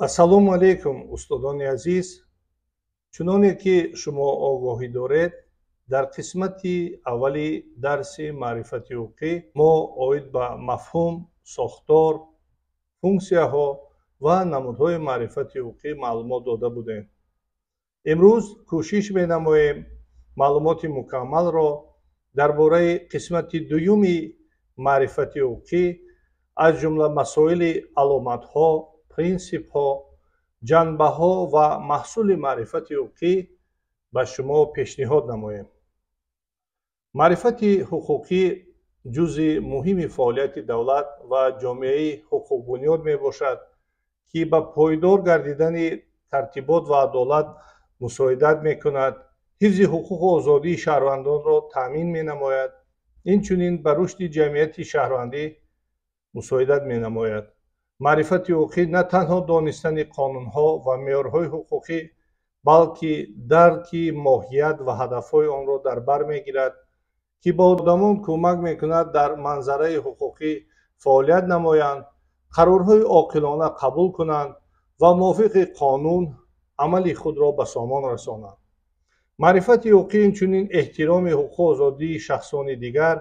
Ассалому алайкум, устодони азиз. Чуноне ки шумо огоҳӣ доред, дар қисмати аввали дарси маърифати ҳуқуқӣ мо оид ба мафҳум, сохтор, функсияҳо ва намудҳои маърифати ҳуқуқӣ маълумот дода будем. Имрӯз кӯшиш менамоем маълумоти мукаммалро дар бораи қисмати дуюми маърифати ҳуқуқӣ, аз ҷумла масоили аломатҳо, принсипҳо, ҷанбаҳо ва маҳсули маърифати ҳуқуқӣ ба шумо пешниҳод намоем. Маърифати ҳуқуқӣ ҷузъи муҳими фаъолияти давлат ва ҷомеаи ҳуқуқбунёд мебошад, ки ба пойдор гардидани тартибот ва адолат мусоидат мекунад, ҳифзи ҳуқуқу озодии шаҳрвандонро таъмин менамояд, инчунин ба рушди ҷамъияти шаҳрвандӣ мусоидат менамояд. Маърифати ҳуқуқӣ на танҳо донистани қонунҳо ва меъёрҳои ҳуқуқӣ, балки дарки моҳият ва ҳадафҳои онро дар бар мегирад, ки ба одамон кӯмак мекунад дар манзараи ҳуқуқӣ фаъолият намоянд, қарорҳои оқилона қабул кунанд ва мувофиқи қонун амали худро ба сомон расонанд. Маърифати ҳуқуқӣ инчунин эҳтироми ҳуқуқу озодии шахсони дигар,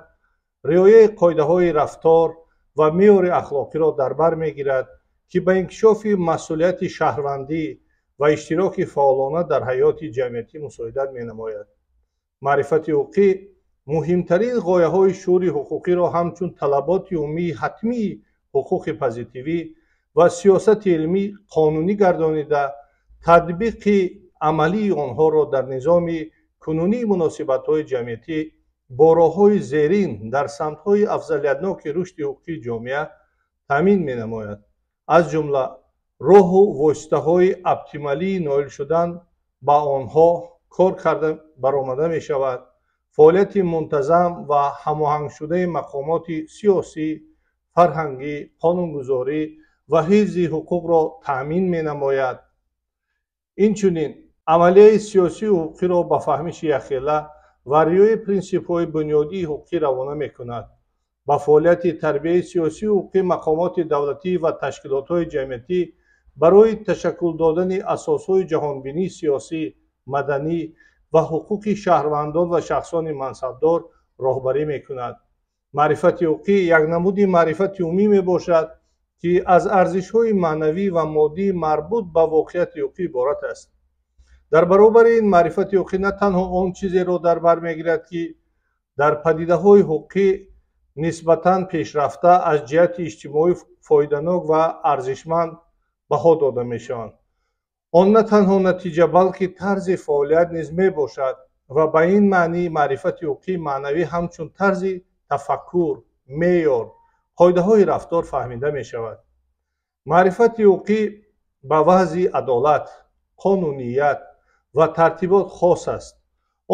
риояи қоидаҳои рафтор ва меъёри ахлоқиро дар бар мегирад, ки ба инкишофи масъулияти шаҳрвандӣ ва иштироки фаъолона дар ҳаёти ҷамъиятӣ мусоидат менамояд. Маърифати ҳуқуқӣ муҳимтарин ғояҳои шуури ҳуқуқиро ҳамчун талаботи умумии ҳатмии ҳуқуқи позитивӣ ва сиёсати илмӣ қонунӣ гардонида, татбиқи амалии онҳоро дар низоми кунунии муносибатҳои ҷамъиятӣ бо роҳҳои зерин дар самтҳои афзалиятноки рушди ҳуқуқии ҷомеа таъмин менамояд, аз ҷумла роҳу воситаҳои оптималии ноил шудан ба онҳо кор карда баромада мешавад, фаъолияти мунтазам ва ҳамоҳангшудаи мақомоти сиёсӣ, фарҳангӣ, қонунгузорӣ ва ҳифзи ҳуқуқро таъмин менамояд. Инчунин амалияи сиёсию ҳуқуқиро ба фаҳмиши якхела ва риояи принсипҳои бунёдии ҳуқуқӣ равона мекунад, ба фаъолияти тарбияи сиёсию ҳуқуқии мақомоти давлатӣ ва ташкилотҳои ҷамъиятӣ барои ташаккул додани асосҳои ҷаҳонбинии сиёсӣ, маданӣ ва ҳуқуқи шаҳрвандон ва шахсони мансабдор роҳбарӣ мекунад. Маърифати ҳуқуқӣ як намуди маърифати умумӣ мебошад, ки аз арзишҳои маънавӣ ва моддӣ марбут ба воқеияти ҳуқуқӣ иборат аст. Дар баробари ин маърифати ҳуқуқӣ на танҳо он чизеро дар бар мегирад, ки дар падидаҳои ҳуқуқӣ нисбатан пешрафта аз ҷиҳати иҷтимоӣ фоиданок ва арзишманд баҳо дода мешаванд. Он на танҳо натиҷа, балки тарзи фаъолият низ мебошад ва ба ин маънӣ маърифати ҳуқуқии маънавӣ ҳамчун тарзи тафаккур, меъёр, қоидаҳои рафтор фаҳмида мешавад. Маърифати ҳуқуқӣ ба вазъи адолат, қонуният ва тартибот хос аст.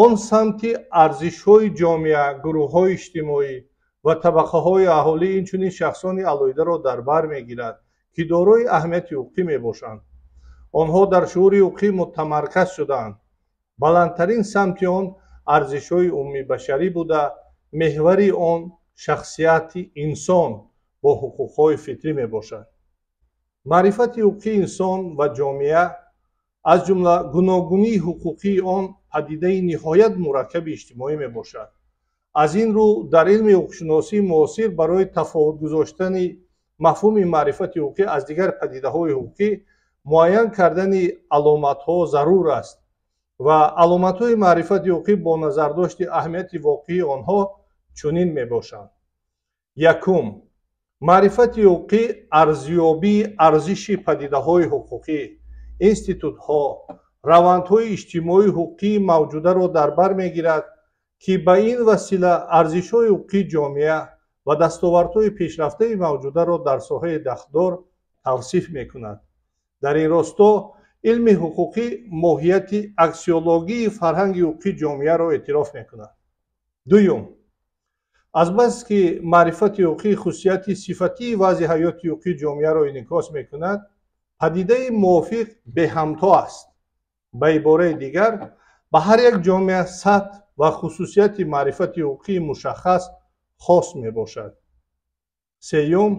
Он самти арзишҳои ҷомеа, гурӯҳҳои иҷтимоӣ ва табақаҳои аҳолӣ, инчунин шахсони алоҳидаро дар бар мегирад, ки дорои аҳамияти ҳуқуқӣ мебошанд. Онҳо дар шуури ҳуқуқӣ мутамарказ шудаанд. Баландтарин самти он арзишҳои умумибашарӣ буда, меҳвари он шахсияти инсон бо ҳуқуқҳои фитрӣ мебошад. Маърифати ҳуқуқии инсон ва ҷомеа, аз ҷумла гуногунии ҳуқуқии он, падидаи ниҳоят мураккаби иҷтимоӣ мебошад. Аз ин рӯ дар илми ҳуқуқшиносии муосир барои тафовут гузоштани мафҳуми маърифати ҳуқуқӣ аз дигар падидаҳои ҳуқуқӣ муайян кардани аломатҳо зарур аст ва аломатҳои маърифати ҳуқуқӣ бо назардошти аҳамияти воқеии онҳо чунин мебошанд. Якум, маърифати ҳуқуқӣ арзёбии арзиши падидаҳои ҳуқуқӣ, институтҳо, равандҳои иҷтимоию ҳуқуқии мавҷударо дар бар мегирад, ки ба ин васила арзишҳои ҳуқуқии ҷомеа ва дастовардҳои пешрафтаи мавҷударо дар соҳаи дахлдор тавсиф мекунад. Дар ин росто илми ҳуқуқӣ моҳияти аксиологии фарҳанги ҳуқуқии ҷомеаро эътироф мекунад. Дуюм, азбаски маърифати ҳуқуқӣ хусусияти сифатии вазъи ҳаёти ҳуқуқии ҷомеаро инъикос мекунад, падидаи мувофиқ беҳамто аст. Ба ибораи дигар, ба ҳар як ҷомеа сатҳ ва хусусияти маърифати ҳуқуқии мушаххас хос мебошад. Сеюм,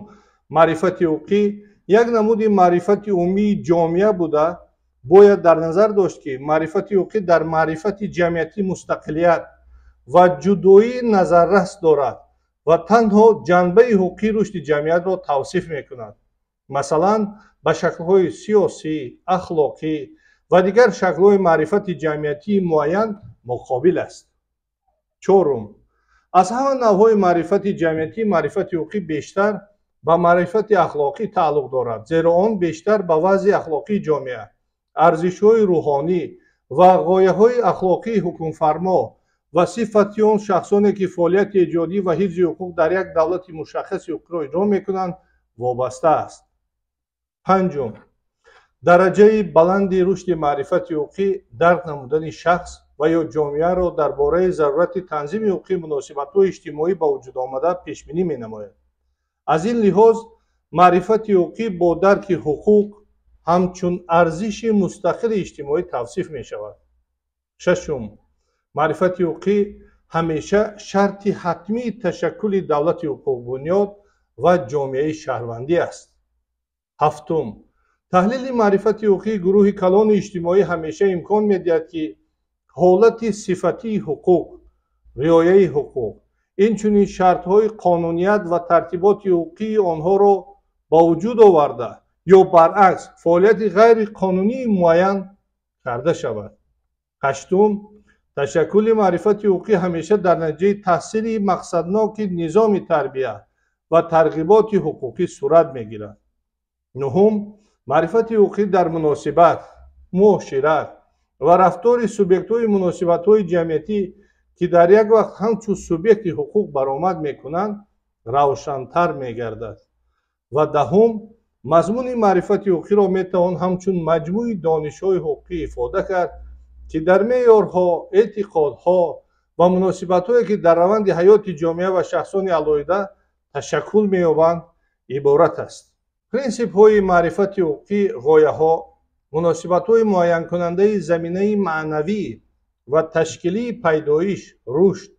маърифати ҳуқуқӣ Як намуди маърифати умумии ҷомеа буда, бояд дар назар дошт, ки маърифати ҳуқуқӣ дар маърифати ҷамъиятӣ мустақилият ва ҷудоии назаррас дорад ва танҳо ҷанбаи ҳуқуқии рушди ҷамъиятро тавсиф мекунад. Масалан, ба шаклҳои сиёсӣ, ахлоқӣ ва дигар шаклҳои маърифати ҷамъиятии муайян муқобил аст. Чорум, аз ҳама навъҳои маърифати ҷамъиятӣ маърифати ҳуқуқӣ бештар ба маърифати ахлоқӣ тааллуқ дорад, зеро он бештар ба вазъи ахлоқии ҷомеа, арзишҳои рӯҳонӣ ва ғояҳои ахлоқии ҳукмфармо ва сифати он шахсоне, ки фаъолияти эҷодӣ ва ҳифзи ҳуқуқ дар як давлати мушаххаси ҳуқуқиро иҷро мекунанд, вобаста аст. Панҷум, дараҷаи баланди рушди маърифати ҳуқуқӣ дарк намудани шахс ва ё ҷомеаро дар бораи зарурати танзими ҳуқуқии муносибатҳои иҷтимоӣ ба вуҷуд омада пешбинӣ менамояд. Аз ин лиҳоз маърифати ҳуқуқӣ бо дарки ҳуқуқ ҳамчун арзиши мустақили иҷтимоӣ тавсиф мешавад. Шашум, маърифати ҳуқуқӣ ҳамеша шарти ҳатмии ташаккули давлати ҳуқуқбунёд ва ҷомеаи шаҳрвандӣ аст. Ҳафтум, таҳлили маърифати ҳуқуқии гурӯҳи калони иҷтимоӣ ҳамеша имкон медиҳад, ки ҳолати сифатии ҳуқуқ, риояи ҳуқуқ, инчунин шартҳои қонуният ва тартиботи ҳуқуқии онҳоро ба вуҷуд оварда ё баръакс фаъолияти ғайриқонунии муайян карда шавад. Ҳаштум, ташаккули маърифати ҳуқуқӣ ҳамеша дар натиҷаи таъсири мақсадноки низоми тарбия ва тарғиботи ҳуқуқӣ сурат мегирад. Нуҳум, маърифати ҳуқуқӣ дар муносибат, муошират ва рафтори субъектҳои муносибатҳои ҷамъиятӣ, ки дар як вақт ҳамчун субъекти ҳуқуқ баромад мекунанд, равшантар мегардад. Ва даҳум, мазмуни маърифати ҳуқуқиро метавон ҳамчун маҷмӯи донишҳои ҳуқуқӣ ифода кард, ки дар меъёрҳо, эътиқодҳо ва муносибатҳое, ки дар раванди ҳаёти ҷомеа ва шахсони алоҳида ташаккул меёбанд, иборат аст. Принсипҳои маърифати ҳуқуқӣ ғояҳо, муносибатҳои муайянкунандаи заминаи маънавӣ ва ташкилии пайдоиш, рушд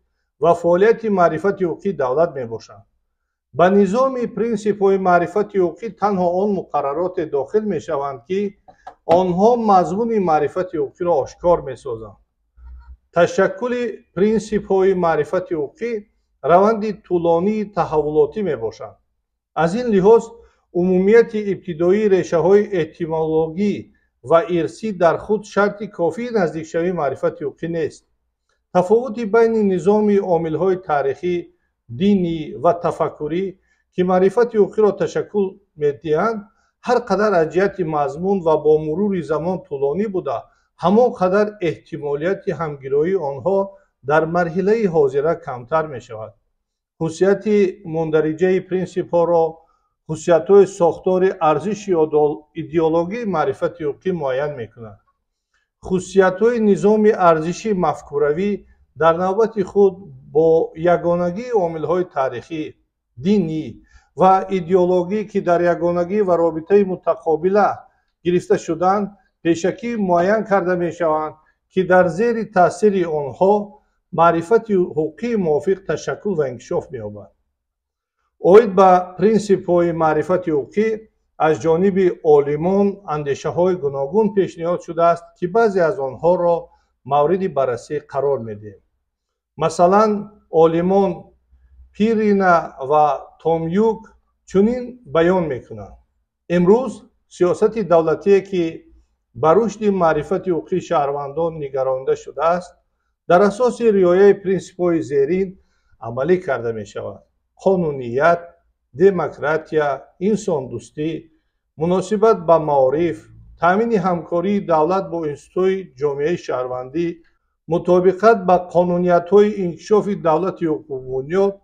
ва фаъолияти маърифати ҳуқуқии давлат мебошанд. Ба низоми принсипҳои маърифати ҳуқуқӣ танҳо он муқаррароте дохил мешаванд, ки онҳо мазмуни маърифати ҳуқуқиро ошкор месозанд. Ташаккули принсипҳои маърифати ҳуқуқӣ раванди тӯлонии таҳаввулотӣ мебошанд. Аз ин лиҳоз умумияти ибтидоии решаҳои этимологӣ ва ирсӣ дар худ шарти кофии наздикшавии маърифати ҳуқуқӣ нест. Тафовути байни низоми омилҳои таърихӣ, динӣ ва тафаккурӣ, ки маърифати ҳуқуқиро ташаккул медиҳанд, ҳар қадар аз ҷиҳати мазмун ва бо мурури замон тӯлонӣ буда, ҳамон қадар эҳтимолияти ҳамгироии онҳо дар марҳилаи ҳозира камтар мешавад. Хусусияти мундариҷаи принсипҳоро хусусиятҳои сохтори арзиши идеологии маърифати ҳуқуқӣ муайян мекунад. Хусусиятҳои низоми арзиши мафкуравӣ дар навбати худ бо ягонагии омилҳои таърихӣ, динӣ ва идеологӣ, ки дар ягонагӣ ва робитаи мутақобила гирифта шуданд, пешакӣ муайян карда мешаванд, ки дар зери таъсири онҳо маърифати ҳуқуқии мувофиқ ташаккул ва инкишоф меёбад. Оид ба принсипҳои маърифати ҳуқуқӣ аз ҷониби олимон андешаҳои гуногун пешниҳод шудааст, ки баъзе аз онҳоро мавриди баррасӣ қарор медиҳем. Масалан, олимон Пирина ва Томюк чунин баён мекунанд: имрӯз сиёсати давлатие, ки ба рушди маърифати ҳуқуқии шаҳрвандон нигаронида шудааст, дар асоси риояи принсипҳои зерин амалӣ карда мешавад: қонуният, демократия, инсондӯстӣ, муносибат ба маориф, таъмини ҳамкории давлат бо институтҳои ҷомеаи шаҳрвандӣ, мутобиқат ба қонуниятҳои инкишофи давлати ҳуқуқбунёд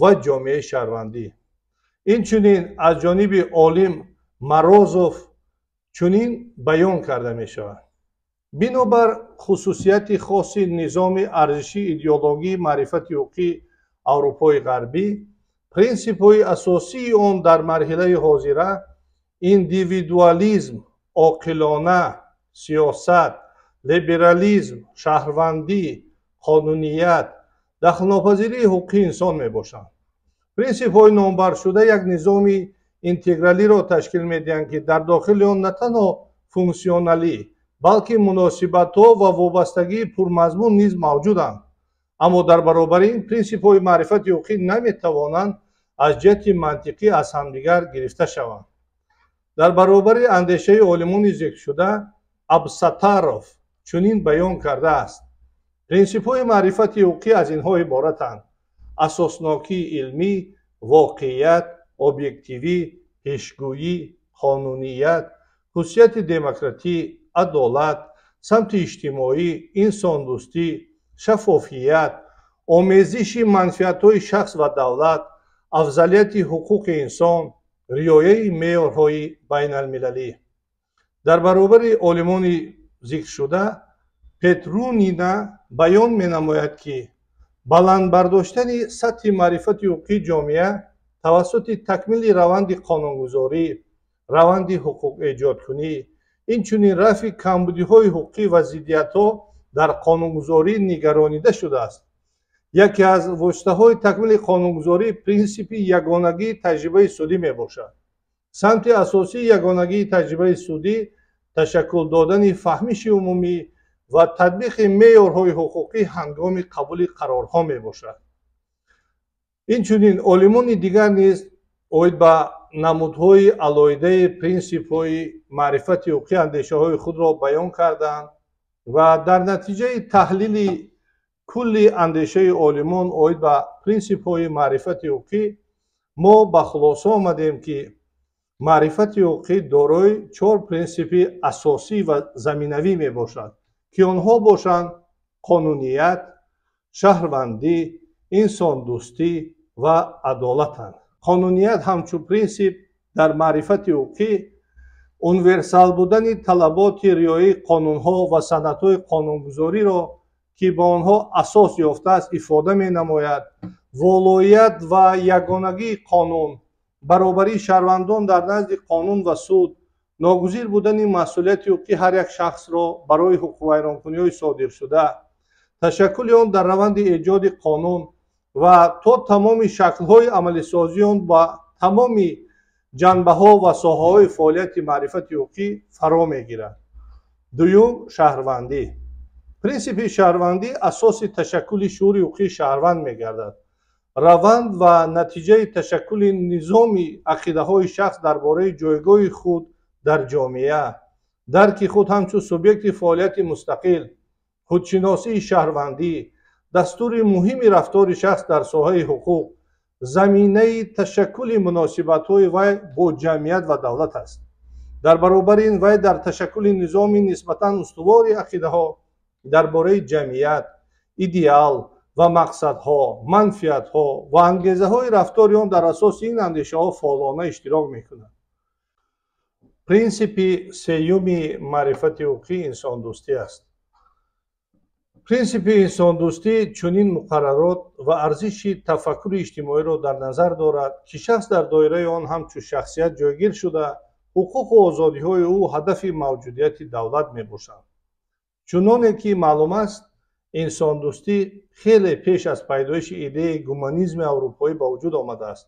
ва ҷомеаи шаҳрвандӣ. Инчунин аз ҷониби олим Морозов чунин баён карда мешавад: бинобар хусусияти хоси низоми арзиши идеологии маърифати ҳуқуқии Аврупои Ғарбӣ, принсипҳои асосии он дар марҳилаи ҳозира индивидуализм, оқилона, сиёсат, либерализм, шаҳрвандӣ, қонуният, дахлнопазирии ҳуқуқи инсон мебошанд. Принсипҳои номбаршуда як низоми интегралиро ташкил медиҳанд, ки дар дохили он на танҳо функсионалӣ, балки муносибатҳо ва вобастагии пурмазмун низ мавҷуданд. Аммо дар баробари ин принсипҳои маърифати ҳуқуқӣ наметавонанд аз ҷиҳати мантиқӣ аз ҳамдигар гирифта шаванд. Дар баробари андешаи олимони зикршуда, Абсатаров чунин баён кардааст: принсипҳои маърифати ҳуқуқӣ аз инҳо иборатанд: асоснокии илмӣ, воқеият, объективӣ, пешгӯӣ, қонуният, хусусияти демократӣ, адолат, самти иҷтимоӣ, инсондӯстӣ, шаффофият, омезиши манфиатҳои шахс ва давлат, афзалияти ҳуқуқи инсон, риояи меъёрҳои байналмилалӣ. Дар баробари олимони зикршуда, Петрунина баён менамояд, ки баланд бардоштани сатҳи маърифати ҳуқуқии ҷомеа тавассути такмили раванди қонунгузорӣ, раванди ҳуқуқэҷодкунӣ, инчунин рафъи камбудиҳои ҳуқуқӣ ва зиддиятҳо дар қонунгузорӣ нигаронида шудааст. Яке аз воситаҳои такмили қонунгузорӣ принсипи ягонагии таҷрибаи судӣ мебошад. Самти асосии ягонагии таҷрибаи судӣ ташаккул додани фаҳмиши умумӣ ва татбиқи меъёрҳои ҳуқуқӣ ҳангоми қабули қарорҳо мебошад. Инчунин олимони дигар низ оид ба намудҳои алоҳидаи принсипҳои маърифати ҳуқуқӣ андешаҳои худро баён карданд ва дар натиҷаи таҳлили кулли андешаи олимон оид ба принсипҳои маърифати ҳуқуқӣ мо ба хулоса омадем, ки маърифати ҳуқуқӣ дорои 4 принсипи асосӣ ва заминавӣ мебошад, ки онҳо бошанд қонуният, шаҳрвандӣ, инсондӯстӣ ва адолатанд. Қонуният ҳамчун принсип дар маърифати ҳуқуқӣ универсал будани талаботи риояи қонунҳо ва санадҳои қонунгузориро, ки ба онҳо асос ёфтааст, ифода менамояд. Волоият ва ягонагии қонун, баробарии шаҳрвандон дар назди қонун ва суд, ногузир будани масъулияти ҳуқуқии ҳар як шахсро барои ҳуқуқвайронкуниҳои содиршуда, ташаккули он дар раванди эҷоди қонун ва то тамоми шаклҳои амалисозии он ба тамоми ҷанбаҳо ва соҳаҳои фаъолияти маърифати ҳуқуқӣ фаро мегирад. Дуюм, шаҳрвандӣ. Принсипи шаҳрвандӣ асоси ташаккули шуури ҳуқуқии шаҳрванд мегардад. Раванд ва натиҷаи ташаккули низоми ақидаҳои шахс дар бораи ҷойгоҳи худ дар ҷомеа, дарки худ ҳамчун субъекти фаъолияти мустақил, худшиносии шаҳрвандӣ, дастури муҳими рафтори шахс дар соҳаи ҳуқуқ, заминаи ташаккули муносибатҳои вай бо ҷамъият ва давлат аст. Дар баробари ин вай дар ташаккули низоми нисбатан устувори ақидаҳо дар бораи ҷамъият, идеал ва мақсадҳо, манфиатҳо ва ангезаҳои рафтори он дар асоси ин андешаҳо фаъолона иштирок мекунад. Принсипи сеюми маърифати ҳуқуқӣ инсондӯстӣ аст. Принсипи инсондӯстӣ чунин муқаррарот ва арзиши тафаккури иҷтимоиро дар назар дорад, ки шахс дар доираи он ҳамчун шахсият ҷойгир шуда, ҳуқуқу озодиҳои ӯ ҳадафи мавҷудияти давлат мебошанд. Чуноне ки маълум аст, инсондӯстӣ хеле пеш аз пайдоиши идеяи гуманизми аврупоӣ ба вуҷуд омадааст,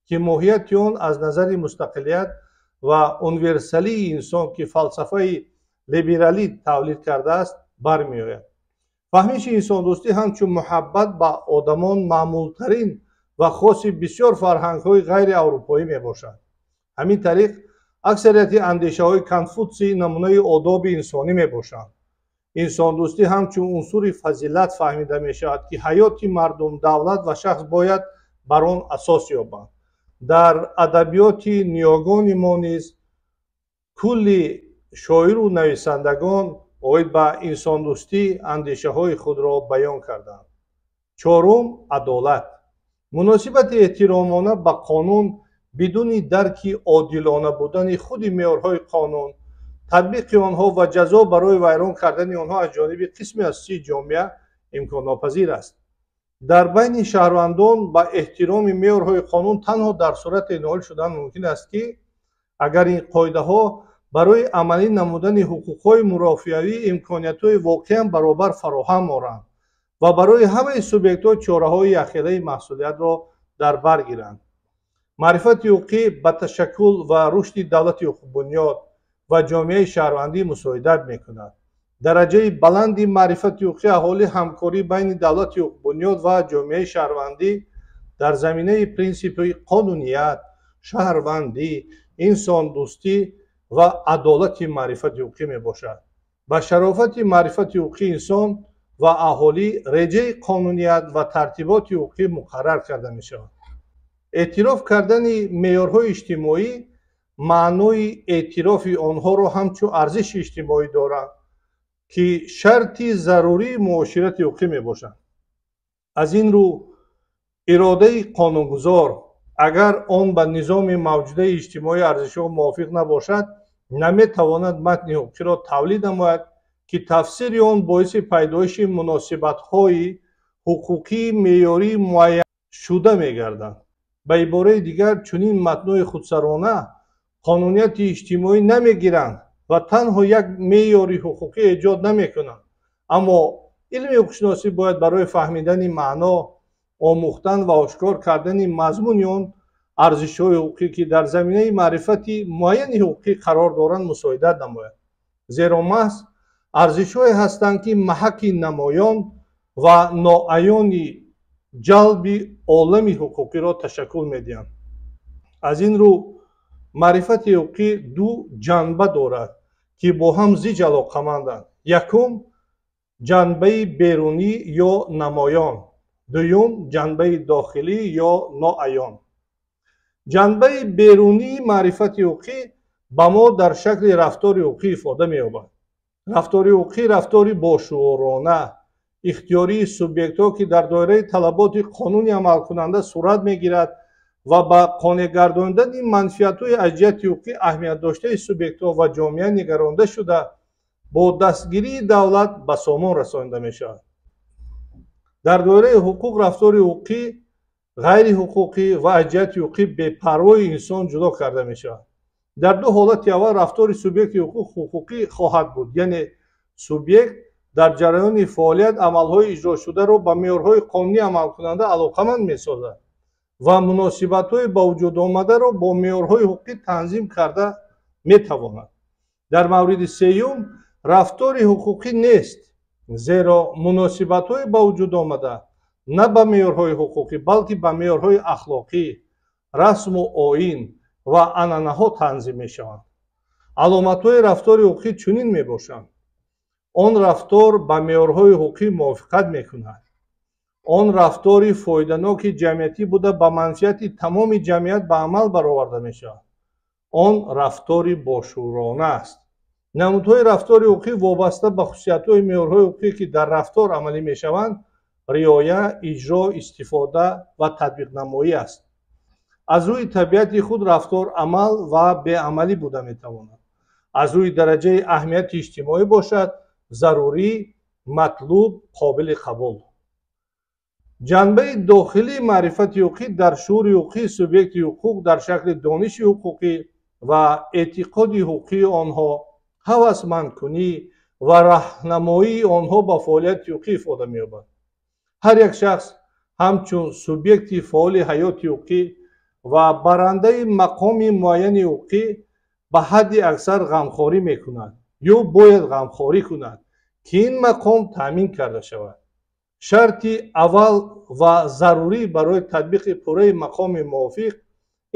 ки моҳияти он аз назари мустақилият ва универсалии инсон, ки фалсафаи либералӣ тавлид кардааст, бармеояд. Фаҳмиши инсондӯстӣ ҳамчун муҳаббат ба одамон маъмултарин ва хоси бисёр фарҳангҳои ғайриаврупоӣ мебошад. Ҳамин тариқ аксарияти андешаҳои Конфутсий намунаи одоби инсонӣ мебошанд. Инсондӯстӣ ҳамчун унсури фазилат фаҳмида мешавад, ки ҳаёти мардум, давлат ва шахс бояд бар он асос ёбанд. Дар адабиёти ниёгони мо низ кулли шоиру нависандагон оид ба инсондӯстӣ андешаҳои худро баён карданд. Чорум, адолат. Муносибати эҳтиромона ба қонун бидуни дарки одилона будани худи меъёрҳои қонун, татбиқи онҳо ва ҷазо барои вайрон кардани онҳо аз ҷониби қисми асосии ҷомеа имконнопазир аст. Дар байни шаҳрвандон ба эҳтироми меъёрҳои қонун танҳо дар сурате ноил шудан мумкин аст, ки агар ин қоидаҳо барои амалӣ намудани ҳуқуқҳои мурофиавӣ имкониятҳои воқеан баробар фароҳам оранд ва барои ҳамаи субъектҳо чораҳои якхелаи масъулиятро дар бар гиранд. Маърифати ҳуқуқӣ ба ташаккул ва рушди давлати ҳуқуқбунёд ва ҷомеаи шаҳрвандӣ мусоидат мекунад. Дараҷаи баланди маърифати ҳуқуқии аҳолӣ ҳамкорӣ байни давлати ҳуқуқбунёд ва ҷомеаи шаҳрвандӣ дар заминаи принсипи қонуният, шаҳрвандӣ, инсондӯстӣ ва адолати маърифати ҳуқуқӣ мебошад. Ба шарофати маърифати ҳуқуқии инсон ва аҳолӣ реҷаи қонуният ва тартиботи ҳуқуқӣ муқаррар карда мешавад. Эътироф кардани меъёрҳои иҷтимоӣ маънои эътирофи онҳоро ҳамчун арзиши иҷтимоӣ доранд, ки шарти зарурии муоширати ҳуқуқӣ мебошанд. Аз ин рӯ иродаи қонунгузор, агар он ба низоми мавҷудаи иҷтимоии арзишҳо мувофиқ набошад, наметавонад матни ҳуқуқиро тавлид намояд, ки тафсири он боиси пайдоиши муносибатҳои ҳуқуқии меъёрии муайяншуда мегардад. Ба ибораи дигар, чунин матнҳои худсарона қонунияти иҷтимоӣ намегиранд ва танҳо як меъёри ҳуқуқӣ эҷод намекунанд. Аммо илми ҳуқуқшиносӣ бояд барои фаҳмидани маъно, омӯхтан ва ошкор кардани мазмуни он арзишҳои ҳуқуқӣ, ки дар заминаи маърифати муайяни ҳуқуқӣ қарор доранд, мусоидат намояд. Зеро маҳз арзишҳое ҳастанд, ки маҳаки намоён ва ноаёни ҷалби олами ҳуқуқиро ташаккул медиҳанд. Аз ин рӯ маърифати ҳуқуқӣ ду ҷанба дорад, ки бо ҳам зич алоқаманданд. Якум, ҷанбаи берунӣ ё намоён, дуюм, ҷанбаи дохилӣ ё ноаён. Ҷанбаи берунии маърифати ҳуқуқӣ ба мо дар шакли рафтори ҳуқуқӣ ифода меёбад. Рафтори ҳуқуқӣ рафтори бошуурона, ихтиёрии субъектҳо, ки дар доираи талаботи қонуни амалкунанда сурат мегирад ва ба қонеъ гардондани манфиатҳои аз ҷиҳати ҳуқуқӣ аҳамиятдоштаи субъектҳо ва ҷомеа нигаронда шуда, бо дастгирии давлат ба сомон расонида мешавад. Дар доираи ҳуқуқ рафтори ҳуқуқӣ, ғайриҳуқуқӣ ва аз ҷиҳати ҳуқуқӣ бепарвои инсон ҷудо карда мешавад. Дар ду ҳолати аввал рафтори субъекти ҳуқуқ ҳуқуқӣ хоҳад буд, яъне субъект дар ҷараёни фаъолият амалҳои иҷрошударо ба меъёрҳои қонунӣ амалкунанда алоқаманд месозад ва муносибатҳои ба вуҷуд омадаро бо меъёрҳои ҳуқуқӣ танзим карда метавонад. Дар мавриди сеюм рафтори ҳуқуқӣ нест, зеро муносибатҳои ба вуҷуд омада на ба меъёрҳои ҳуқуқӣ, балки ба меъёрҳои ахлоқӣ, расму оин ва анъанаҳо танзим мешаванд. Аломатҳои рафтори ҳуқуқӣ чунин мебошанд. Он рафтор ба меъёрҳои ҳуқуқӣ мувофиқат мекунад. Он рафтори фоиданоки ҷамъиятӣ буда ба манфиати тамоми ҷамъият ба амал бароварда мешавад. Он рафтори бошуурона аст. Намудҳои рафтори ҳуқуқӣ вобаста ба хусусиятҳои меъёрҳои ҳуқуқӣ, ки дар рафтор амалӣ мешаванд, риоя, иҷро, истифода ва татбиқнамоӣ аст. Аз рӯи табиати худ рафтор амал ва беамалӣ буда метавонад. Аз рӯи дараҷаи аҳамияти иҷтимоӣ бошад, зарурӣ, матлуб, қобили қабул. Ҷанбаи дохилии маърифати ҳуқуқӣ дар шуури ҳуқуқии субъекти ҳуқуқ дар шакли дониши ҳуқуқӣ ва эътиқоди ҳуқуқии онҳо, ҳавасмандкунӣ ва раҳнамоии онҳо ба фаъолияти ҳуқуқӣ ифода меёбад. Ҳар як шахс ҳамчун субъекти фаъоли ҳаёти ҳуқуқӣ ва барандаи мақоми муайяни ҳуқуқӣ ба ҳадди аксар ғамхорӣ мекунад ё бояд ғамхорӣ кунад, ки ин мақом таъмин карда шавад. Шарти аввал ва зарурӣ барои татбиқи пурраи мақоми мувофиқ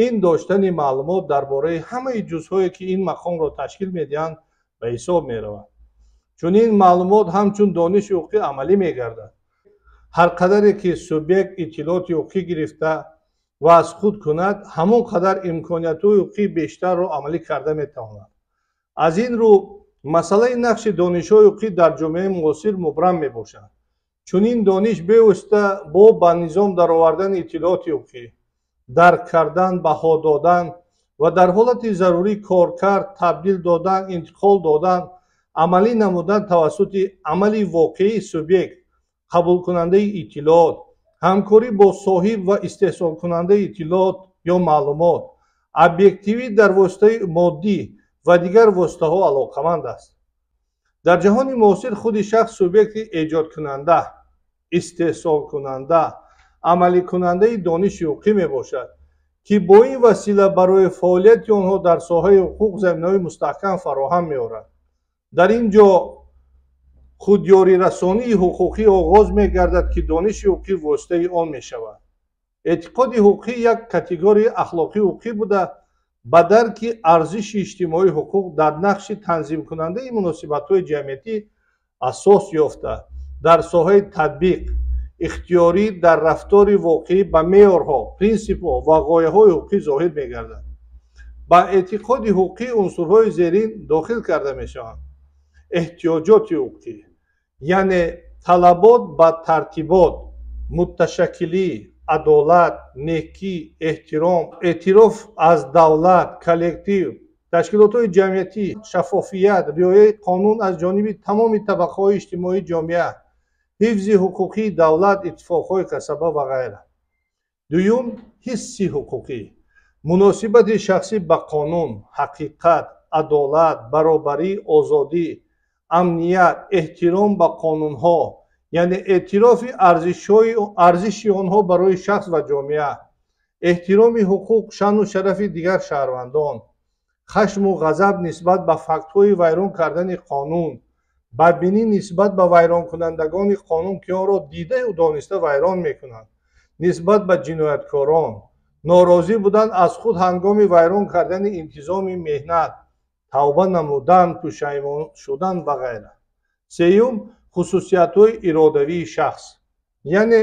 ин доштани маълумот дар бораи ҳамаи ҷузъҳое, ки ин мақомро ташкил медиҳанд, ба ҳисоб меравад. Чунин маълумот ҳамчун дониши ҳуқуқӣ амалӣ мегардад. Ҳар қадаре ки субъект иттилооти ҳуқуқӣ гирифта ва аз худ кунад, ҳамон қадар имкониятҳои ҳуқуқии бештарро амалӣ карда метавонад. Аз ин рӯ масъалаи нақши донишҳои ҳуқуқӣ дар ҷомеаи муосир мубрам мебошад. Чунин дониш бевосита бо ба низом даровардани иттилооти ҳуқуқӣ, дарк кардан, баҳо додан ва дар ҳолати зарурӣ коркард, табдил додан, интиқол додан, амалӣ намудан тавассути амали воқеии субъект, қабулкунандаи иттилоот, ҳамкорӣ бо соҳиб ва истеҳсолкунандаи иттилоот ё маълумот, объективӣ дар воситаи моддӣ ва дигар воситаҳо алоқаманд аст. Дар ҷаҳони муосир худи шахс субъекти эҷодкунанда, истеҳсолкунанда, амаликунандаи дониши ҳуқуқӣ мебошад, ки бо ин васила барои фаъолияти онҳо дар соҳаи ҳуқуқ заминаҳои мустаҳкам фароҳам меорад. Дар ин ҷо худёрирасонии ҳуқуқӣ оғоз мегардад, ки дониши ҳуқуқӣ воситаи он мешавад. Эътиқоди ҳуқуқӣ як категорияи ахлоқии ҳуқуқӣ буда, ба дарки арзиши иҷтимоии ҳуқуқ дар нақши танзимкунандаи муносибатҳои ҷамъиятӣ асос ёфта, дар соҳаи татбиқ ихтиёрӣ дар рафтори воқеӣ ба меъёрҳо, принсипҳо ва ғояҳои ҳуқуқӣ зоҳир мегардад. Ба эътиқоди ҳуқуқӣ унсурҳои зерин дохил карда мешаванд: эҳтиёҷоти ҳуқуқӣ, яъне талабот ба тартибот, муташаккилӣ, адолат, некӣ, эҳтиром, эътироф аз давлат, коллектив, ташкилотҳои ҷамъиятӣ, шаффофият, риояи қонун аз ҷониби тамоми табақаҳои иҷтимоии ҷомеа, ҳифзи ҳуқуқии давлат, иттифоқҳои касаба ва ғайра. Дуюм, ҳисси ҳуқуқӣ, муносибати шахсӣ ба қонун, ҳақиқат, адолат, баробарӣ, озодӣ, амният, эҳтиром ба қонунҳо, яъне эътирофи арзиши онҳо барои шахс ва ҷомеа, эҳтироми ҳуқуқ, шаъну шарафи дигар шаҳрвандон, хашму ғазаб нисбат ба фактҳои вайрон кардани қонун, бадбинӣ нисбат ба вайронкунандагони қонун, ки онро дидаю дониста вайрон мекунанд, нисбат ба ҷинояткорон, норозӣ будан аз худ ҳангоми вайрон кардани интизоми меҳнат, тавба намудан, пушаймон шудан ва ғайра. Сеюм, хусусиятҳои иродавии шахс, яъне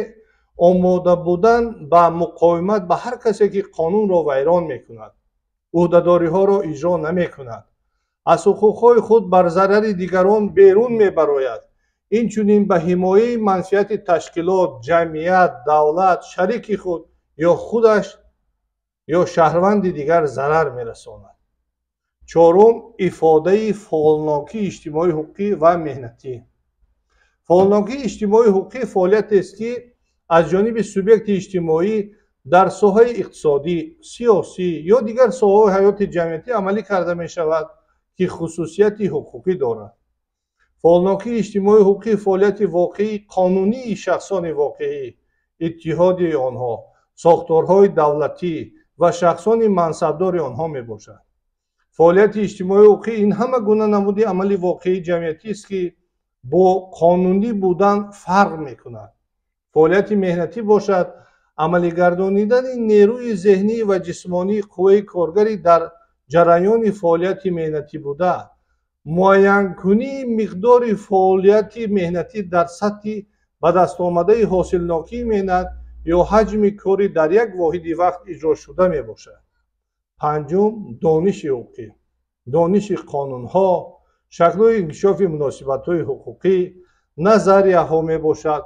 омода будан ба муқовимат ба ҳар касе, ки қонунро вайрон мекунад, ӯҳдадориҳоро иҷро намекунад, аз ҳуқуқҳои худ бар зарари дигарон берун мебарояд, инчунин ба ҳимояи манфиати ташкилот, ҷамъият, давлат, шарики худ ё худаш ё шаҳрванди дигар зарар мерасонад. Чорум, ифодаи фаъолнокии иҷтимоии ҳуқуқӣ ва меҳнатӣ. Фаъолнокии иҷтимоии ҳуқуқӣ фаъолиятест, ки аз ҷониби субъекти иҷтимоӣ дар соҳаи иқтисодӣ, сиёсӣ ё дигар соҳаҳои ҳаёти ҷамъиятӣ амалӣ карда мешавад, ки хусусияти ҳуқуқӣ дорад. Фаъолнокии иҷтимоии ҳуқуқӣ фаъолияти воқеии қонунии шахсони воқеӣ, иттиҳоди онҳо, сохторҳои давлатӣ ва шахсони мансабдори онҳо мебошад. Фаъолияти иҷтимоии ҳуқуқӣ ин ҳама гуна намуди амали воқеии ҷамъиятист, ки бо қонунӣ будан фарқ мекунад. Фаъолияти меҳнатӣ бошад амалигардонидани нерӯи зеҳнӣ ва ҷисмонии қувваи коргарӣ дар ҷараёни фаъолияти меҳнатӣ буда, муайянкунии миқдори фаъолияти меҳнатӣ дар сатҳи ба даст омадаи ҳосилнокии меҳнат ё ҳаҷми корӣ дар як воҳиди вақт иҷрошуда мебошад. Панҷум, дониши ҳуқуқӣ, дониши қонунҳо, шаклҳои инкишофи муносибатҳои ҳуқуқӣ, назарияҳо мебошад,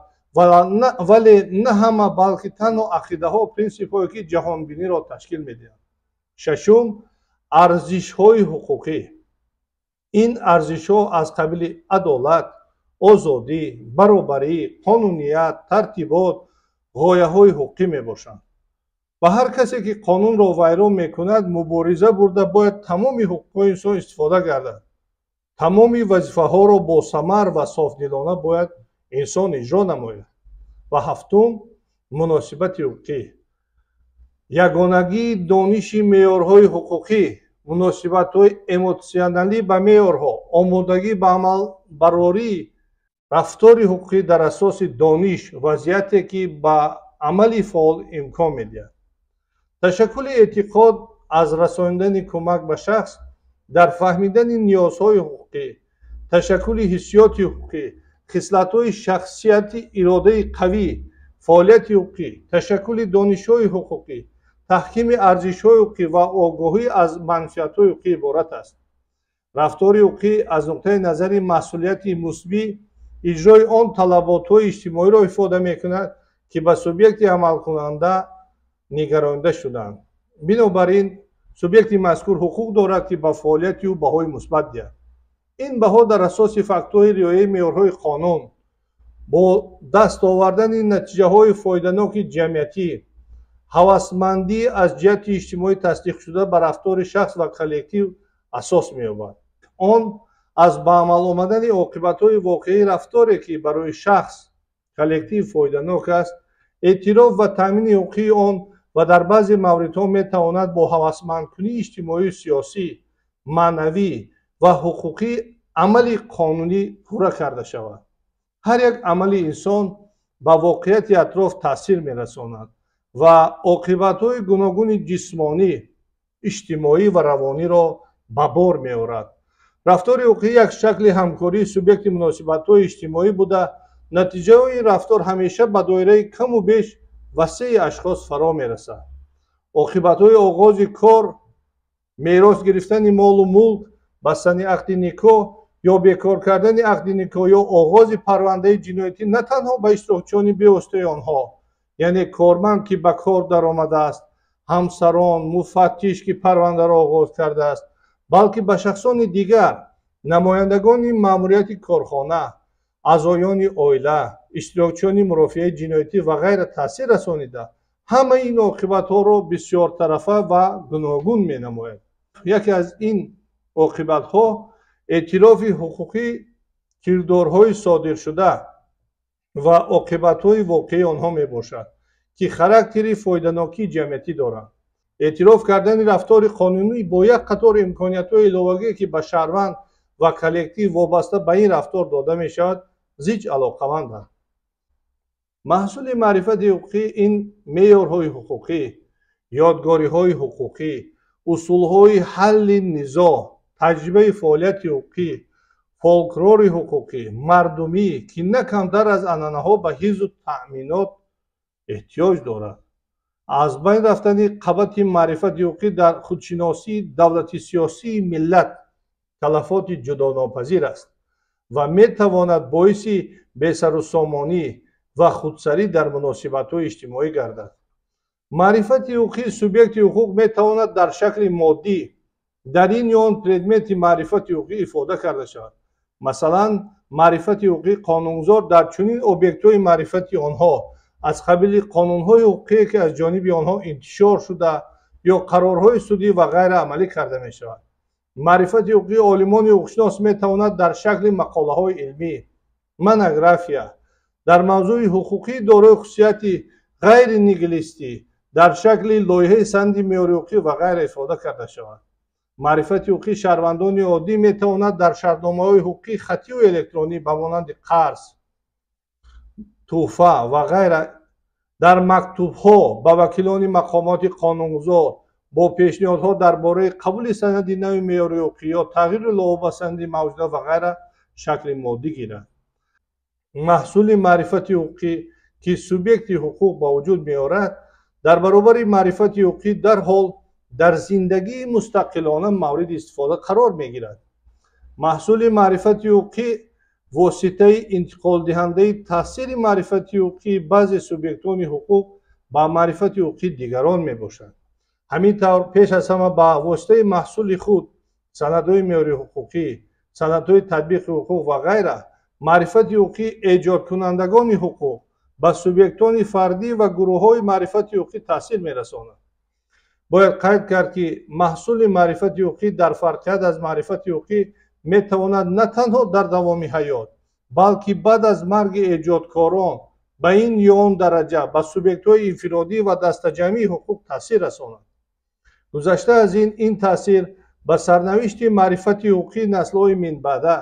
вале на ҳама, балки танҳо ақидаҳо, принсипҳое, ки ҷаҳонбиниро ташкил медиҳанд. Шашум, арзишҳои ҳуқуқӣ. Ин арзишҳо аз қабили адолат, озодӣ, баробарӣ, қонуният, тартибот, ғояҳои ҳуқуқӣ мебошанд. Ба ҳар касе, ки қонунро вайрон мекунад, мубориза бурда бояд тамоми ҳуқуқҳои инсон истифода гардад. Тамоми вазифаҳоро бо самар ва софдилона бояд инсон иҷро намояд. Ва ҳафтум, муносибати ҳуқуқӣ. Ягонагии дониши меъёрҳои ҳуқуқӣ, муносибатҳои эмотсионалӣ ба меъёрҳо, омодагӣ ба амалбарории рафтори ҳуқуқӣ дар асоси дониш, вазъияте, ки ба амали фаъол имкон медиҳад. Ташаккули эътиқод аз расонидани кӯмак ба шахс дар фаҳмидани ниёзҳои ҳуқуқӣ, ташаккули ҳиссиёти ҳуқуқӣ, хислатҳои шахсияти иродаи қавӣ, фаъолияти ҳуқуқӣ, ташаккули донишҳои ҳуқуқӣ, таҳкими арзишҳои ҳуқуқӣ ва огоҳӣ аз манфиатҳои ҳуқуқӣ иборат аст. Рафтори ҳуқуқӣ аз нуқтаи назари масъулияти мусбӣ иҷрои он талаботҳои иҷтимоиро ифода мекунад, ки ба субъекти амалкунанда нигаронида шудаанд. Бинобар ин субъекти мазкур ҳуқуқ дорад, ки ба фаъолияти ӯ баҳои мусбат диҳад. Ин баҳо дар асоси фактҳои риояи меъёрҳои қонун, бо даст овардани натиҷаҳои фоиданоки ҷамъиятӣ, ҳавасмандӣ аз ҷиҳати иҷтимоӣ тасдиқшуда ба рафтори шахс ва коллектив асос меёбад. Он аз ба амал омадани оқибатҳои воқеии рафторе, ки барои шахс, коллектив фоиданок аст, эътироф ва таъмини ҳуқуқии он ва дар баъзе мавридҳо метавонад бо ҳавасмандкунии иҷтимоию сиёсӣ, маънавӣ ва ҳуқуқӣ амали қонунӣ пурра карда шавад. Ҳар як амали инсон ба воқеияти атроф таъсир мерасонад ва оқибатҳои гуногуни ҷисмонӣ, иҷтимоӣ ва равониро ба бор меорад. Рафтори ҳуқуқӣ як шакли ҳамкории субъекти муносибатҳои иҷтимоӣ буда, натиҷаҳои ин рафтор ҳамеша ба доираи каму беш васеи ашхос фаро мерасад. Оқибатҳои оғози кор, мерос гирифтани молу мулк, бастани ақди никоҳ ё бекор кардани ақди никоҳ ё оғози парвандаи ҷиноятӣ на танҳо ба иштирокчиёни бевоситаи онҳо, яъне корманд, ки ба кор даромадааст, ҳамсарон, муфаттиш, ки парвандаро оғоз кардааст, балки ба шахсони дигар, намояндагони маъмурияти корхона, аъзоёни оила, иштирокчиёни мурофиаи ҷиноятӣ ва ғайра таъсир расонида, ҳамаи ин оқибатҳоро бисёртарафа ва гуногун менамояд. Яке аз ин оқибатҳо эътирофи ҳуқуқии кирдорҳои содиршуда ва оқибатҳои воқеии онҳо мебошад, ки характери фоиданокии ҷамъиятӣ доранд. Эътироф кардани рафтори қонунӣ бо як қатор имкониятҳои иловагие, ки ба шаҳрванд ва коллектив вобаста ба ин рафтор дода мешавад, зич алоқаманданд. Маҳсули маърифати ҳуқуқӣ ин меъёрҳои ҳуқуқӣ, ёдгориҳои ҳуқуқӣ, усулҳои ҳалли низоъ, таҷрибаи фаъолияти ҳуқуқӣ, фолклори ҳуқуқӣ, мардумӣ, ки на камтар аз анъанаҳо ба ҳифзу таъминот эҳтиёҷ дорад. Аз байн рафтани қабати маърифати ҳуқуқӣ дар худшиносии давлати сиёсии миллат талафоти ҷудонопазир аст ва метавонад боиси бесарусомонӣ ва худсарӣ дар муносибатҳои иҷтимоӣ гардад. Маърифати ҳуқуқии субъекти ҳуқуқ метавонад дар шакли моддӣ дар ин ё он предмети маърифати ҳуқуқӣ ифода карда шавад. Масалан, маърифати ҳуқуқии қонунгузор дар чунин объектҳои маърифати онҳо аз қабили қонунҳои ҳуқуқие, ки аз ҷониби онҳо интишор шуда ё қарорҳои судӣ ва ғайра амалӣ карда мешавад. Маърифати ҳуқуқии олимони ҳуқуқшинос метавонад дар шакли мақолаҳои илмӣ, монография, дар мавзӯи ҳуқуқии дорои хусусияти ғайринигилистӣ, дар шакли лоиҳаи санади меъёри ҳуқуқӣ ва ғайра ифода карда шавад. Маърифати ҳуқуқии шаҳрвандони оддӣ метавонад дар шартномаҳои ҳуқуқии хаттию электронӣ ба монанди қарз, тӯҳфа ва ғайра, дар мактубҳо ба вакилони мақомоти қонунгузор бо пешниҳодҳо дар бораи қабули санади нави меъёри ҳуқуқӣ ё тағйиру илова ба санади мавҷуда ва ғайра шакли моддӣ гирад. Маҳсули маърифати ҳуқуқӣ, ки субъекти ҳуқуқ ба вуҷуд меорад, дар баробари маърифати ҳуқуқӣ дарҳол дар зиндагии мустақилона мавриди истифода қарор мегирад. Маҳсули маърифати ҳуқуқӣ воситаи интиқолдиҳандаи таъсири маърифати ҳуқуқии баъзе субъектони ҳуқуқ ба маърифати ҳуқуқии дигарон мебошад. Ҳамин тавр, пеш аз ҳама ба воситаи маҳсули худ, санадҳои меъёри ҳуқуқӣ, санадҳои татбиқи ҳуқуқ ва ғайра, маърифати ҳуқуқии эҷодкунандагони ҳуқуқ ба субъектони фардӣ ва гурӯҳҳои маърифати ҳуқуқӣ таъсир мерасонад. Бояд қайд кард, ки маҳсули маърифати ҳуқуқӣ дар фарқият аз маърифати ҳуқуқӣ метавонад на танҳо дар давоми ҳаёт, балки баъд аз марги эҷодкорон ба ин ё он дараҷа ба субъектҳои инфиродӣ ва дастаҷамъии ҳуқуқ таъсир расонад. Гузашта аз ин, ин таъсир ба сарнавишти маърифати ҳуқуқии наслҳои минбаъда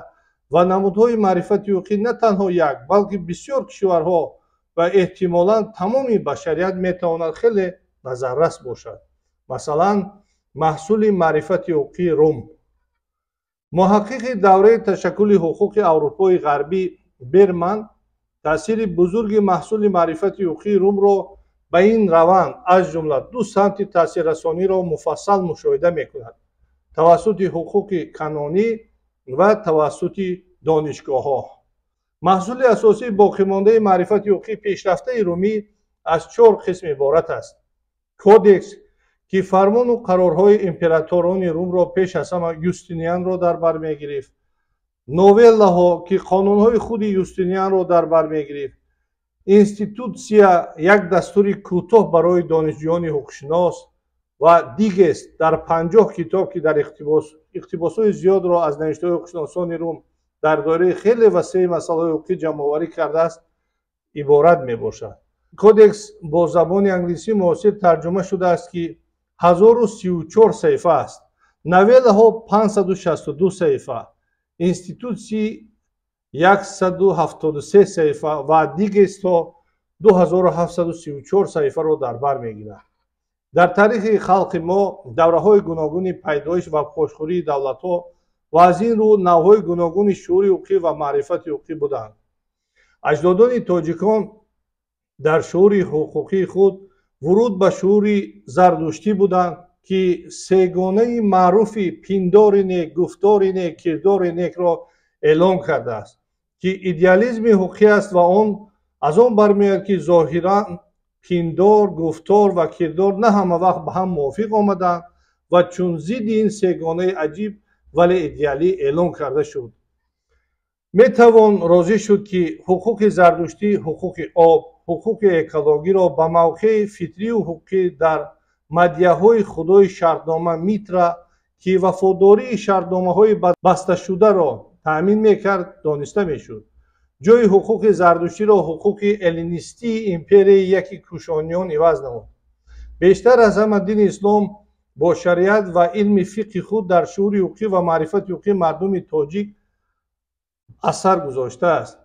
ва намудҳои маърифати ҳуқуқӣ на танҳо як, балки бисёр кишварҳо ва эҳтимолан тамоми башарият метавонад хеле назаррас бошад. Масалан, маҳсули маърифати ҳуқуқии Рум. Муҳаққиқи давраи ташаккули ҳуқуқи Аврупои Ғарбӣ Берман таъсири бузурги маҳсули маърифати ҳуқуқии Румро ба ин раванд, аз ҷумла ду самти таъсиррасониро муфассал мушоҳида мекунад: тавассути ҳуқуқи канонӣ ва тавассути донишгоҳҳо. Маҳсули асосии боқимондаи маърифати ҳуқуқии пешрафтаи румӣ аз чор қисм иборат аст. Кодекс, ки фармону қарорҳои императорони Румро, пеш аз ҳама Юстинианро дар бар мегирифт, новеллаҳо, ки қонунҳои худи Юстинианро дар бар мегирифт, институтсия, як дастури кӯтоҳ барои донишҷӯёни ҳуқуқшинос, ва дигест дар 50 китоб, ки дар иқтибосҳои зиёдро аз навиштаҳои ҳуқуқшиносони Рум дар доираи хеле васеи масъалаҳои ҳуқуқӣ ҷамъоварӣ кардааст, иборат мебошад. Кодекс бо забони англисӣ муосир тарҷума шудааст, ки 1034 саҳифа аст, новеллаҳо 562 саҳифа, институтсии 173 саҳифа ва дигестҳо 2734 саҳифаро дар бар мегирад. Дар таърихи халқи мо давраҳои гуногуни пайдоиш ва пошхӯрии давлатҳо ва аз ин рӯ навъҳои гуногуни шуури ҳуқуқӣ ва маърифати ҳуқуқӣ буданд. Аҷдодони тоҷикон дар шуури ҳуқуқии худ вуруд ба шуури зардуштӣ буданд, ки сегонаи маъруфи пиндори нек, гуфтори нек, кирдори некро эълон кардааст, ки идеализми ҳуқуқӣ аст ва он аз он бармеояд, ки зоҳиран пиндор, гуфтор ва кирдор на ҳама вақт ба ҳам мувофиқ омаданд ва чун зидди ин сегонаи аҷиб вале идеалӣ эълон карда шуд. Метавон розӣ шуд, ки ҳуқуқи зардуштӣ ҳуқуқи об, ҳуқуқи экологиро ба мавқеи фитрию ҳуқуқӣ дар мадияҳои худои шартнома Митра, ки вафодории шартномаҳои басташударо таъмин мекард, дониста мешуд. Ҷои ҳуқуқи зардуштиро ҳуқуқи эллинистии империяи яки кушониён иваз намуд. Бештар аз ҳама дини ислом бо шариат ва илми фиқҳи худ дар шуури ҳуқуқӣ ва маърифати ҳуқуқии мардуми тоҷик асар гузоштааст.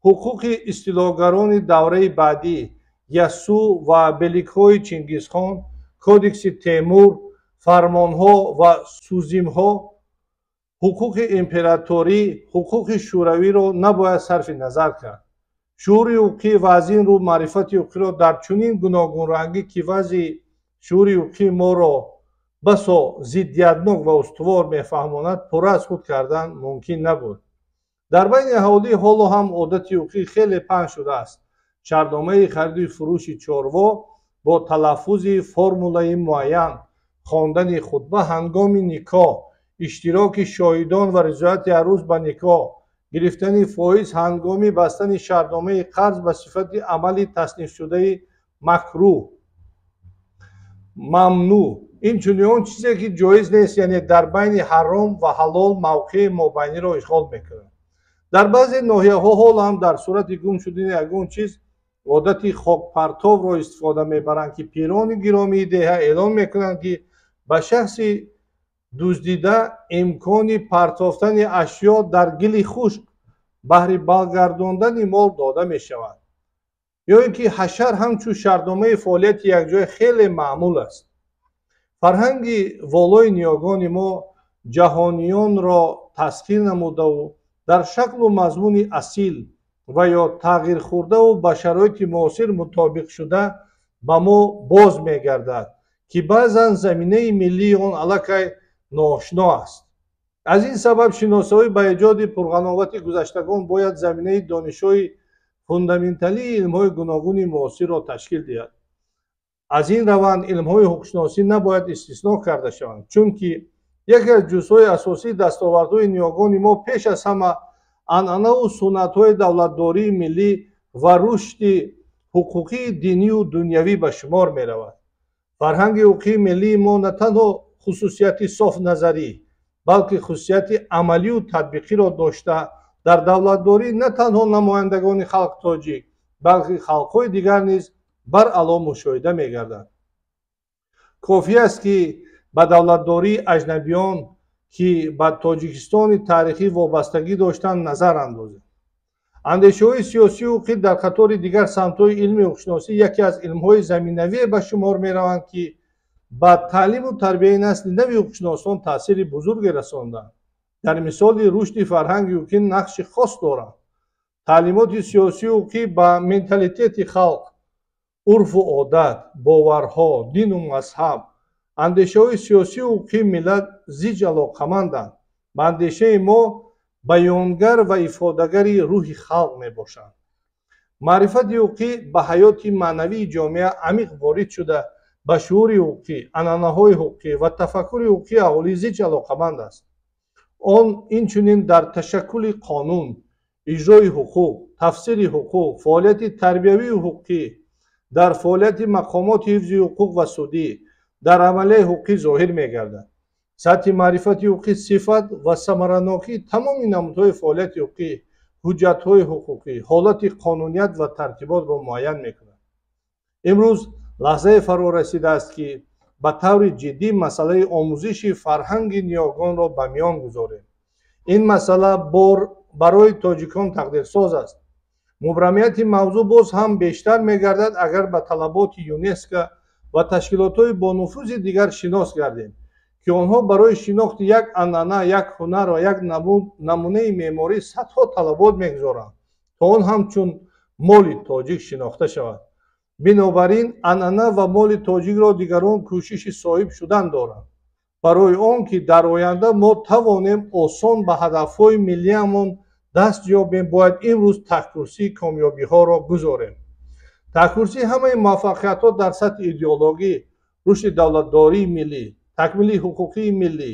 Ҳуқуқи истилогарони давраи баъдӣ, Яссу ва беликҳои Чингизхон, кодекси Темур, фармонҳо ва сузимҳо, ҳуқуқи императорӣ, ҳуқуқи шӯравиро набояд сарфи назар кард. Шуури ҳуқуқӣ ва аз ин рӯ маърифати ҳуқуқиро дар чунин гуногунрангӣ, ки вазъи шуури ҳуқуқии моро басо зиддиятнок ва устувор мефаҳмонад, пурра аз худ кардан мумкин набуд. Дар байни аҳолӣ ҳоло ҳам одати ҳуқуқӣ хеле паҳн шудааст. Шартномаи хариду фурӯши чорво бо талаффузи формулаи муайян, хондани хутба ҳангоми никоҳ, иштироки шоҳидон ва ризояти арӯс ба никоҳ, гирифтани фоиз ҳангоми бастани шартномаи қарз ба сифати амали таснифшудаи макрӯҳ, мамнӯъ, инчунин он чизе ки ҷоиз нест, яъне дар байни ҳаром ва ҳалол мавқеи мобайниро ишғол мекунад. Дар баъзе ноҳияҳо ҳоло ҳам дар сурати гум шудани ягон чиз одати хокпартовро истифода мебаранд, ки пирони гиромии деҳа эълон мекунанд, ки ба шахси дуздида имкони партофтани ашё дар гили хушк баҳри баргардондани мол дода мешавад. Ё ин ки ҳашар ҳамчун шартномаи фаъолияти якҷоя хеле маъмул аст. Фарҳанги волои ниёгони мо ҷаҳониёнро тасхир намудаву дар шаклу мазмуни асил ва ё тағйирхӯрдаву ба шароити муосир мутобиқшуда ба мо боз мегардад, ки баъзан заминаи миллии он аллакай ноошно аст. Аз ин сабаб шиносоӣ ба эҷоди пурғановати гузаштагон бояд заминаи донишҳои фундаменталии илмҳои гуногуни муосирро ташкил диҳад. Аз ин раванд илмҳои ҳуқуқшиносӣ набояд истисно карда шаванд, чунки яке аз ҷузъҳои асосии дастовардҳои ниёгони мо пеш аз ҳама анъанаву суннатҳои давлатдории миллӣ ва рушди ҳуқуқии динию дунявӣ ба шумор меравад. Фарҳанги ҳуқуқии миллии мо на танҳо хусусияти софназарӣ, балки хусусияти амалию татбиқиро дошта, дар давлатдорӣ на танҳо намояндагони халқи тоҷик, балки халқҳои дигар низ баръало мушоҳида мегарданд. Кофӣ аст, ки ба давлатдории аҷнабиён, ки ба Тоҷикистони таърихӣ вобастагӣ доштанд, назар андозем. Андешаҳои сиёсию ҳуқуқӣ дар қатори дигар самтҳои илми ҳуқуқшиносӣ яке аз илмҳои заминавие ба шумор мераванд, ки ба таълиму тарбияи насли нави ҳуқуқшиносон таъсири бузурге расонданд. Дар мисоли рушди фарҳанги ҳуқуқӣ нақши хос доранд. Таълимоти сиёсию ҳуқуқӣ ба менталитети халқ, урфу одат, боварҳо, дину мазҳаб, андешаҳои сиёсию ҳуқуқии миллат зич алоқаманданд. Ба андешаи мо баёнгар ва ифодагари рӯҳи халқ мебошанд. Маърифати ҳуқуқӣ ба ҳаёти маънавии ҷомеа амиқ ворид шуда, ба шуури ҳуқуқӣ, анъанаҳои ҳуқуқӣ ва тафаккури ҳуқуқии аҳолӣ зич алоқаманд аст. Он инчунин дар ташаккули қонун, иҷрои ҳуқуқ, тафсири ҳуқуқ, фаъолияти тарбиявию ҳуқуқӣ, дар фаъолияти мақомоти ҳифзи ҳуқуқ ва судӣ, дар амалияи ҳуқуқӣ зоҳир мегардад. Сатҳи маърифати ҳуқуқӣ, сифат ва самаранокии тамоми намудҳои фаъолияти ҳуқуқӣ, ҳуҷҷатҳои ҳуқуқӣ, ҳолати қонуният ва тартиботро муайян мекунад. Имрӯз лаҳзае фаро расидааст, ки ба таври ҷиддӣ масъалаи омӯзиши фарҳанги ниёгонро ба миён гузорем. Ин масъала барои тоҷикон тақдирсоз аст. Мубрамияти мавзӯъ боз ҳам бештар мегардад, агар ба талаботи ЮНЕСКО ва ташкилотҳои бонуфузи дигар шинос гардем, ки онҳо барои шинохти як анъана, як ҳунар ва як намунаи меъморӣ садҳо талабот мегузоранд, то он ҳамчун моли тоҷик шинохта шавад. Бинобар ин анъана ва моли тоҷикро дигарон кӯшиши соҳиб шудан доранд. Барои он ки дар оянда мо тавонем осон ба ҳадафҳои миллиамон даст ёбем, бояд имрӯз таҳкурсии комёбиҳоро гузорем. Таҳкурсии ҳамаи муваффақиятҳо дар сатҳи идеологӣ, рушди давлатдории миллӣ, такмили ҳуқуқии миллӣ,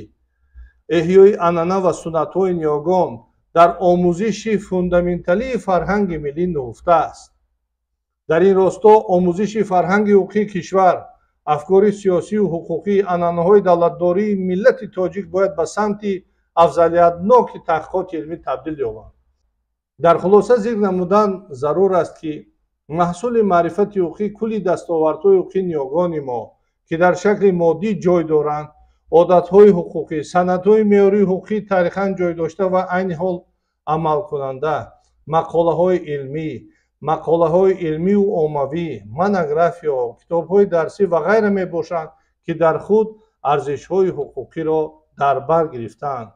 эҳёи анъана ва суннатҳои ниёгон дар омӯзиши фундаменталии фарҳанги миллӣ нуҳуфта аст. Дар ин росто омӯзиши фарҳанги ҳуқуқии кишвар, афкори сиёсию ҳуқуқӣ, анъанаҳои давлатдории миллати тоҷик бояд ба самти афзалиятноки таҳқиқоти илмӣ табдил ёбанд. Дар хулоса зикр намудан зарур аст, ки маҳсули маърифати ҳуқуқӣ кулли дастовардҳои ҳуқуқии ниёгони мо, ки дар шакли моддӣ ҷой доранд, одатҳои ҳуқуқӣ, санадҳои меъёрии ҳуқуқӣ таърихан ҷой дошта ва айни ҳол амалкунанда, мақолаҳои илмӣ, мақолаҳои илмию оммавӣ, монографияҳо, китобҳои дарсӣ ва ғайра мебошанд, ки дар худ арзишҳои ҳуқуқиро дар бар гирифтаанд.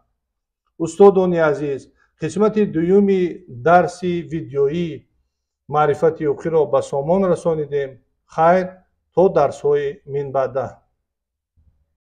Устодони азиз, қисмати дуюми дарси видеоӣ маърифати ҳуқуқиро ба сомон расонидем. Хайр, то дарсҳои минбаъда.